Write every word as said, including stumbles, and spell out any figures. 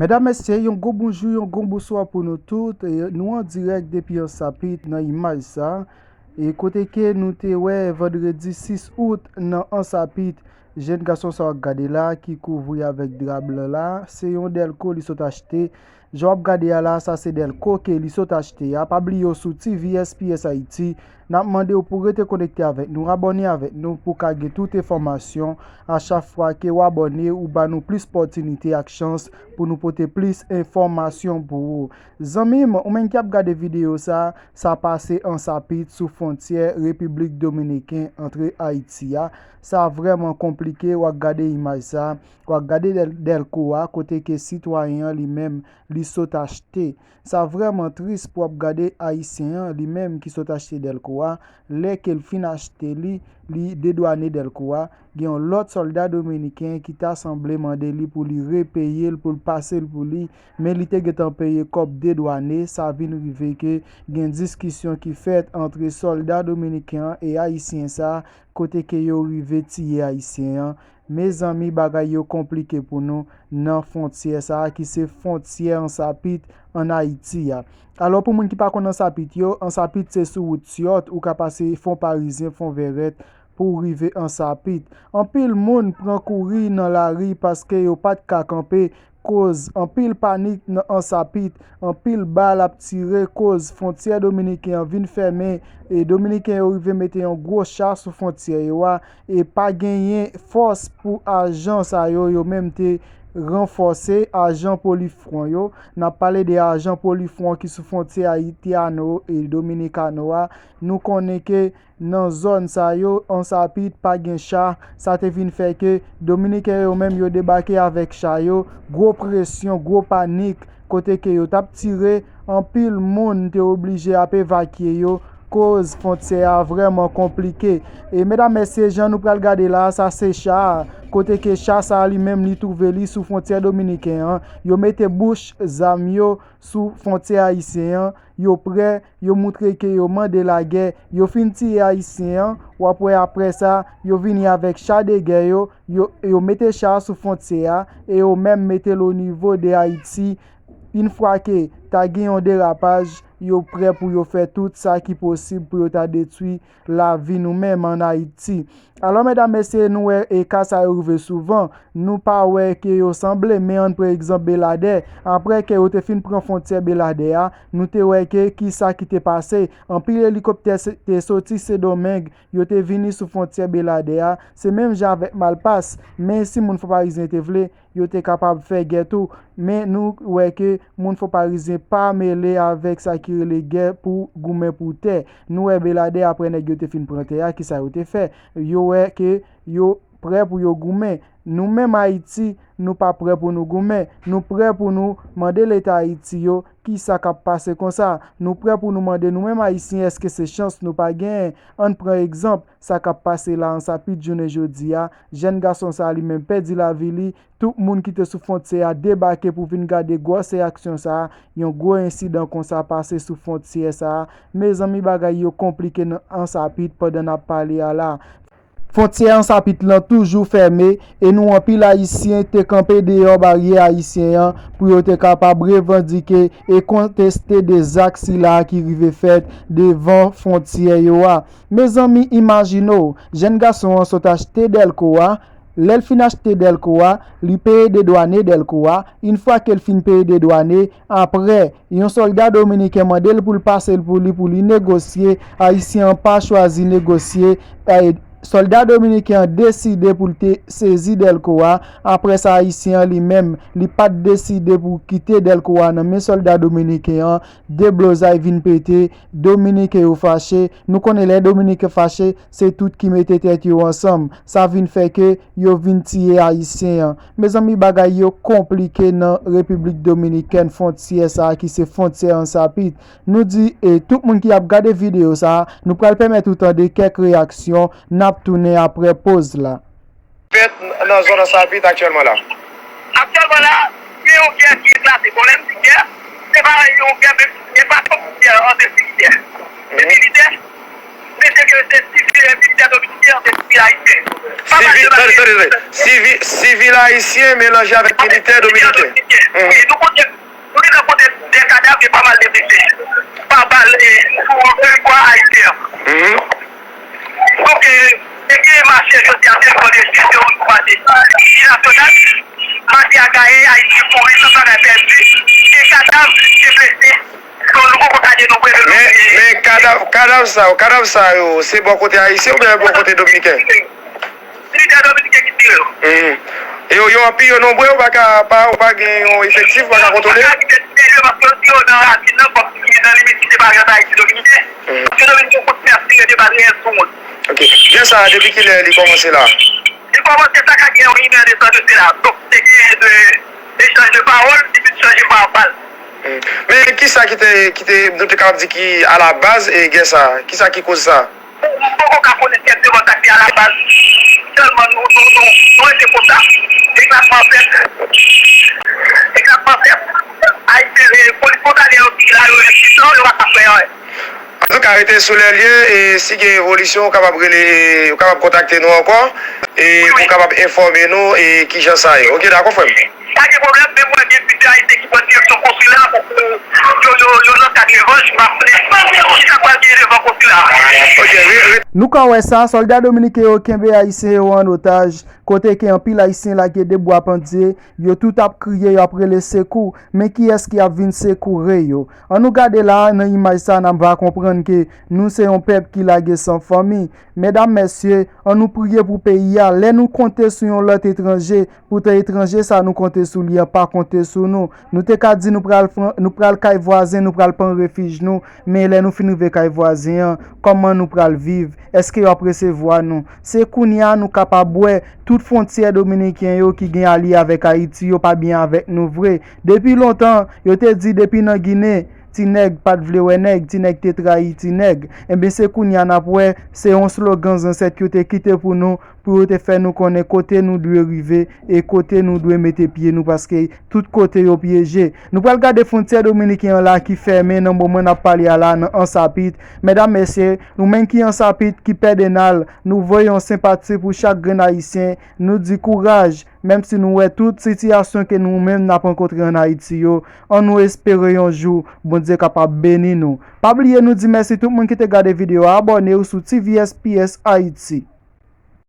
Medam, mesye, yon gwo bonjou, yon gwo bonswa pou nou tout. E nou an dirèk depi Ansapit nan imaj sa. E kote ke nou te wè vandredi sis out nan Ansapit, jèn gason sa w ap gade la ki kouvri avèk dra blan la, se yon dèlko li sot achte. Jan w ap gade a la, sa se dèlko ke li sot achte a. Pa bliye w sou T V S P S Haiti. N ap mande w pou w rete konekte avèk nou, abòne avèk nou pou w ka gen tout enfòmasyon. A chak fwa ke w abòne, ou ba nou plis pòtinite ak chans pou nou pote plis enfòmasyon pou ou. Zanmi m, ou menm ki ap gade videyo sa, sa pase Ansapit sou fwontyè Repiblik Dominiken antre Ayiti a. Sa vrèman konplike, w ap gade imaj sa, w ap gade dèl-, dèlko a, kote ke sitwayen an li menm, li sot achte. Sa vrèman tris pou w ap gade Ayisyen an, li menm ki sot achte dèlko a, lè ke l fin achte li, li dedwane dèlko a, gen yon lòt sòlda dominiken ki ta sanble mande li pou li repeye l, pou l pase l pou li, men li te gentan peye kòb dedwane. Sa vin rive ke gen diskisyon ki fèt antre sòlda dominiken an e ayisyen sa, kote ke yo rive tiye ayisyen an. Mezanmi, bagay yo konplike pou nou nan fwontyè sa a ki se fwontyè Ansapit ann Ayiti a. Alò, pou moun ki pa konn Ansapit yo, Ansapit se sou wout Syòt, ou ka pase Fon Parizyen, Fon Vèrèt, pou w rive Ansapit. Anpil moun pran kouri nan lari paske yo pa t ka kanpe, koz anpil panik nan Ansapit, anpil bal ap tire, koz fwontyè dominiken an vin fèmen, e dominiken yo rive mete yon gwo cha sou fwontyè yo a, e pa genyen fòs pou ajan sa yo, yo menm te ranfòse ajan polifwon yo. N ap pale de ajan polifwon ki sou fwontyè ayitiano e dominikano a. Nou konnen ke nan zòn sa yo, Ansapit pa gen cha, sa te vin fè ke dominiken yo menm yo debake avèk cha yo, gwo presyon, gwo panik, kote ke yo t ap tire, anpil moun te oblije ap evakye yo, koz fwontyè a vrèman konplike. E medam, mesye, jan nou pral gade la, sa se cha a, kote ke cha sa a li menm li twouve li sou fwontyè dominiken an, yo mete bouch zam yo sou fwontyè ayisyen an, yo prè, yo moutre ke yo mande lagè, yo fin tiye ayisyen an, w ap wè apre sa, yo vini avèk cha de gè yo, yo, yo mete cha a sou fwontyè a, e yo menm mete l o nivo de Ayiti. Yon fwa ke ta gen yon derapaj, yo prè pou yo fè tout sa ki posib pou yo ta detwi lavi nou menm ann Ayiti. Alò, medam, mesye, nou wè e ka sa yo rive souvan. Nou pa wè ke yo sanble, men ann pran egzanp Beladè. Apre ke yo te fin pran fwontyè Beladè a, nou te wè ke ki sa ki te pase. Anpil elikoptè se-, te soti Sendomeng, yo te vini sou fwontyè Beladè a. Se menm jan avèk Malpas. Men si moun Fon Parizyen te vle, yo te kapab fè gè tou. Men nou wè ke moun Fon Parizyen pa mele avèk sa ki rele gè pou goumen pou tè. Nou wè Beladè, apre nèg yo te fin pran tè a, ki sa yo te fè? Yo wè ke yo prè pou yo goumen. Nou menm Ayiti, nou pa prè pou nou goumen. Nou prè pou nou mande Leta Ayiti yo ki sa k ap pase konsa. Nou prè pou nou mande nou menm Ayisyen, èske se chans nou pa genyen? Ann pran egzanp, sa k ap pase la Ansapit jounen jodi a. Jèn gason sa a li menm pèdi lavi li. Tout moun ki te sou fwontyè a debake pou vin gade gwòsè aksyon sa a. Yon gwo ensidan konsa pase sou fwontyè sa a. Mezanmi, bagay yo konplike nan Ansapit pandan n ap pale a la. Fwontyè Ansapit lan toujou fèmen e nou anpil Ayisyen te kanpe deyò baryè ayisyen an pou yo te kapab revandike e konteste de zak sila ki rive fèt devan fwontyè yo a. Mezanmi, imajine w, jèn gason an sot achte dèlko a, lè l fin achte dèlko a, li peye dedwane dèlko a, yon fwa ke l fin peye dedwane, apre, yon sòlda dominiken mande l pou l pase l pou li, pou li negosye, ayisyen an pa chwazi negosye, e, sòlda dominiken an deside pou l te sezi dèlko a, apre sa ayisyen an li menm, li pa t deside pou kite dèlko a nan men sòlda dominiken an, deblozay vin pete, dominiken yo fache, nou konnen lè dominiken fache, se tout ki mete tèt yo ansanm, sa vin fè ke yo vin tiye ayisyen an. Mezanmi, bagay yo konplike nan Repiblik Dominikèn, fwontyè sa a ki se fwontyè Ansapit. Nou di, e, tout moun ki ap gade videyo sa a, nou pral pèmèt ou tande kèk reyaksyon, n ap tounen apre poz la. Fèt nan zòn Ansapit aktyèlman la? Aktyèlman la, gen yon gè ki eklate. Bon, lè m di gè, se pa yon gè, men se pa yon gè ant militè. Se militè, men se ke se sivil, militè dominiken antre sivil ayisyen. Sivil, tande, tande, tande. Sivil, sivil ayisyen melanje avèk militè dominiken. Wi, nou Jodi a se yon desizyon pou mache. Li nasyonal, mache a gaye, Ayiti kouri, tout bagay pèdi. Gen kadav, gen blese. Donk, nou poko ka denonbre nou. Men, men kadav, kadav sa yo, kadav sa yo, se bò kote ayisyen oubyen bò kote dominiken? Militè dominiken ki tire yo. Mhm. E yo, yo anpil, yo nonbre, ou pa ka, pa, ou pa gen yon efektif, ou pa ka kontwole? Ou pa ka kite tire yo, paske yo tire yo nan rasin nan, fòk ki nan limit ki te pa rete Ayiti dominiken. Mhm. Paske dominiken yo kontinye ap tire de bal reyèl sou moun. Ok. Gè sa a, depi kilè li kòmanse la? Li kòmanse sa ka gen yon inè de tan de sela. Donk, te gen de echanj de pawòl, epi chanje pa bal. Hmm. Men kisa ki te, ki te, nou te kapab di ki a la baz e gè sa a? Kisa ki koz sa? M poko ka konnen egzakteman sa ki a la baz. Sèlman nou, nou, nou, nou rete konsa. Eklatman fèt. Eklatman fèt. Ayisyen, e, polis fwontalyè yo ki la, yo enpuisan, yo pa ka fè anyen. Antouka, rete sou lè lye, e si gen evolisyon, ou kapab rele, ou kapab kontakte nou ankò, e pou kapab enfòme nou, e kijan sa ye. Ok, dakò, frè m? Pa gen pwoblèm, men mwen gen plizyè Ayisyen ki pran direksyon konsila pou, pou yo, yo, yo nan kad revanch, m ap konnen kisa k pral genyen devan konsila a. Ok, re-, re-, Nou ka wè sa, sòlda dominiken yo kenbe Ayisyen yo an otaj, kote ke anpil Ayisyen lage de bwa pandye, yo tout ap kriye, y ap rele sekou, men kiyès ki ap vin sekoure yo? Ann nou gade la, nan imaj sa, n ap va konprann ke nou se yon pèp ki lage san fanmi. Medam, mesye, ann nou priye pou peyi a. Lè nou konte sou yon lòt etranje, poutan etranje sa nou konte sou li an pa konte sou nou. Nou te ka di nou pral fran-, nou pral kay vwazen, nou pral pran refij nou, men lè nou fin rive kay vwazen an, kòman nou pral viv? Èske y ap resevwa nou? Se kounye a nou kapab wè tout fwontyè dominiken yo ki gen alye avèk Ayiti yo pa byen avèk nou vre. Depi lontan, yo te di depi nan Ginen, ti nèg pa t vle wè nèg, ti nèg te trayi ti nèg. Enben, se kounye a n ap wè, se yon slogan zansèt yo te kite pou nou, pou yo te fè nou konnen kote nou dwe rive e kote nou dwe mete pye nou, paske tout kote yo pyeje. Nou pral gade fwontyè dominiken an la ki fèmen nan moman n ap pale a la nan Ansapit. Medam, mesye, nou menm ki Ansapit, ki Pèdenal, nou voye yon senpati pou chak grenn Ayisyen, nou di kouraj, menm si nou wè tout sitiyasyon ke nou menm n ap rankontre ann Ayiti yo, ann nou espere yon jou Bondye kapab beni nou. Pa bliye nou di mèsi tout moun ki te gade videyo a, abòne w sou T V S P S Ayiti.